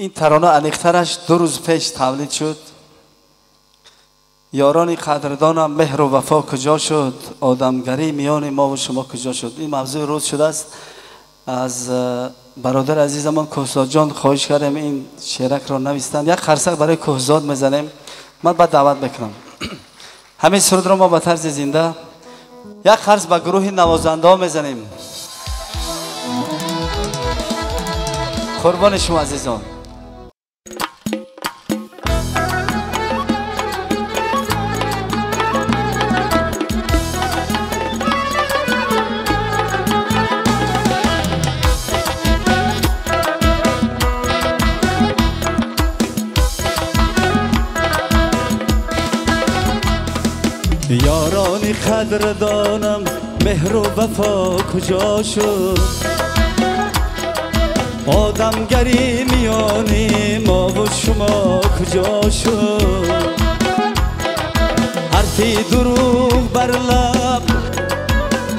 Ин тарона аниқтараш 2 рӯз пеш тавлид шуд. Ёрони қадрдонам, меҳру вафо куҷо шуд? Одамгарӣ миёни мо ва шумо куҷо шуд? Ин мавзӯи рӯз шудааст. Аз бародари азизамон Кӯҳзодҷон хоҳиш кардем ин шеъракро навистанд. Як қарсак барои Кӯҳзод мезанем. Ман баъд даъват мекунам. Ҳамин сурудро мо ба тарзи зинда як қарс ба гурӯҳи навозандаҳо мезанем. Қурбони шумо азизон. Ёрони қадрдонам, меҳру вафо куҷо шуд? Одамгарӣ миёни мо ва шумо куҷо шуд? Ҳарфи дурӯғ бар лаб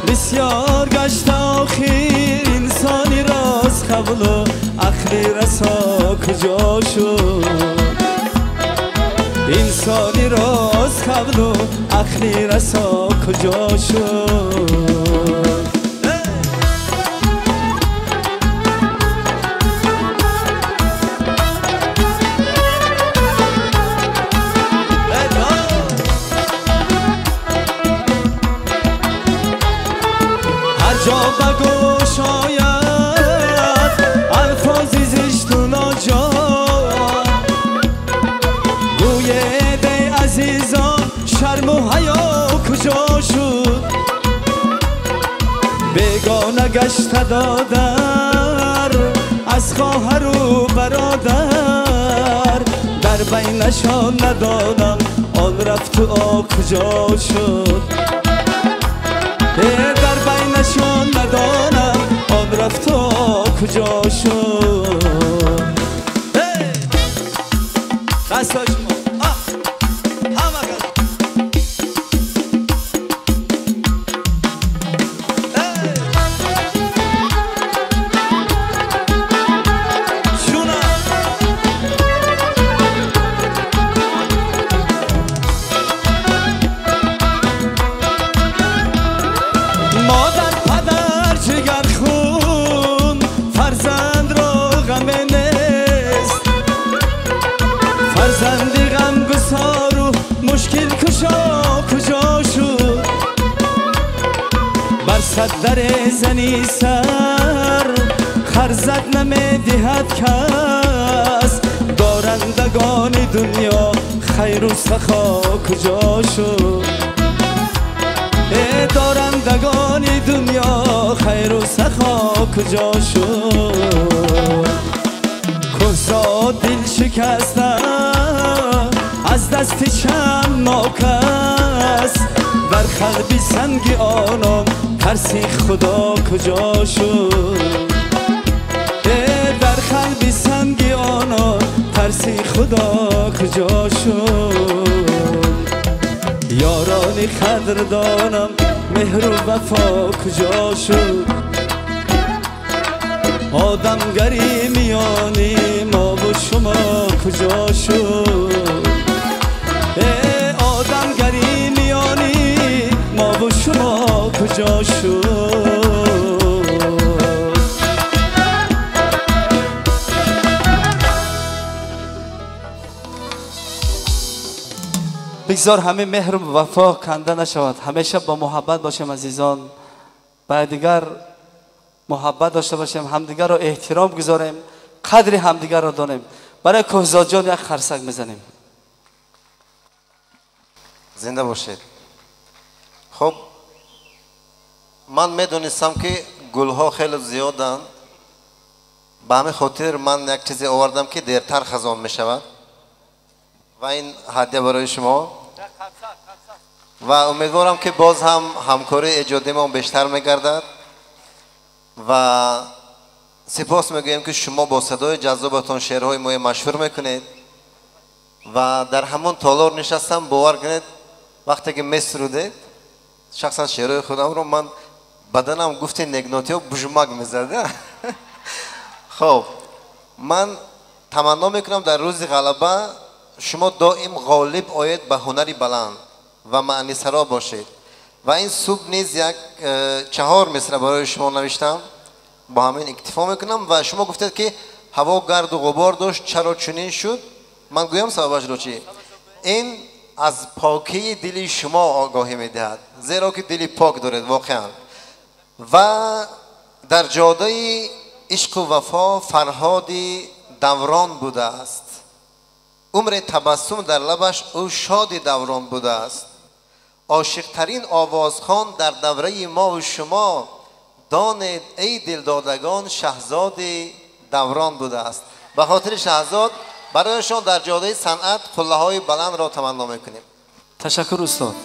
бисёр гашта, охир инсони рост қабулу ақли расо куҷо шуд? Инсони рост қабулу ақли расо куҷо шуд? Ҳар ҷо ба гӯш ояд алфози зишту ноҷо, гӯед эй азизон шарму ҳаё куҷо шуд? Бегона гашта додар аз хоҳару бародар, дар байнашон надонам он рафту о куҷо шуд? Дар байнашон надонам он рафту о куҷо шуд? Дастҳои шумо. Модар, падар, ҷигархун, фарзандро ғаме нест. Фарзанди ғамгусору мушкилкушо куҷо шуд? Бар саддаре зани сар қарзат намедиҳад кас. Дорандагони дунё хайру сахо куҷо шуд? Дорандагони дунё хайру сахо куҷо шуд? Кӯҳзод дил шикаста аз дасти чанд нокас, дар қалби санги онон тарси худо куҷо шуд? Дар қалби санги онон тарси худо куҷо шуд? Ёрони қадрдонам, меҳру вафо куҷо шуд? Одамгарӣ миёни мо ва шумо куҷо шуд? Одамгарӣ миёни мо ва шумо куҷо шуд? Бигзор ҳамин меҳру вафо канда нашавад. Ҳамеша бо муҳаббат бошем азизон, ба дигар муҳаббат дошта бошем, ҳамдигарро эҳтиром гузорем, қадри ҳамдигарро донем. Барои Кӯҳзодҷон як қарсак мезанем. Зинда бошед. Хуб, ман медонистам ки гулҳо хеле зиёданд. Ба ҳамин хотир ман як чизе овардам ки дертар хазон мешавад ва ин ҳадя барои шумо. Ва умедворам ки боз ҳам ҳамкории эҷодимон бештар мегардад ва сипос мегӯем ки шумо бо садои ҷаззобатон шеърҳои моро машҳур мекунед ва дар ҳамон толор нишастам, бовар кунед, вақте ки месурудед, шахсан шеърҳои худамро ман баданам гуфти негнотиҳо бужмак мезад. Хоб, ман Таманно мекунам, дар рӯзи ғалаба шумо доим ғолиб оед, ба ҳунари баланд ва маънисаро бошед. Ва ин субҳ низ як чаҳор мисра барои шумо навиштам, бо ҳамин иктифо мекунам. Ва шумо гуфтед, ки ҳаво гарду ғубор дошт, чаро чунин шуд? Ман гӯям сабабашро чӣ? Ин аз покии дили шумо огоҳӣ медиҳад, зеро ки дили пок доред воқеан. Ва дар ҷодаи ишқу вафо Фарҳоди Даврон будааст, умре табассум дар лабаш ӯ шоди даврон будааст. Ошиқтарин овозхон дар давраи мову шумо, донед, эй дилдодагон, Шаҳзоди Даврон будааст. Ба хотири Шаҳзод барояшон дар ҷодаи санъат қуллаҳои баландро таманно мекунем. Ташаккур, устод.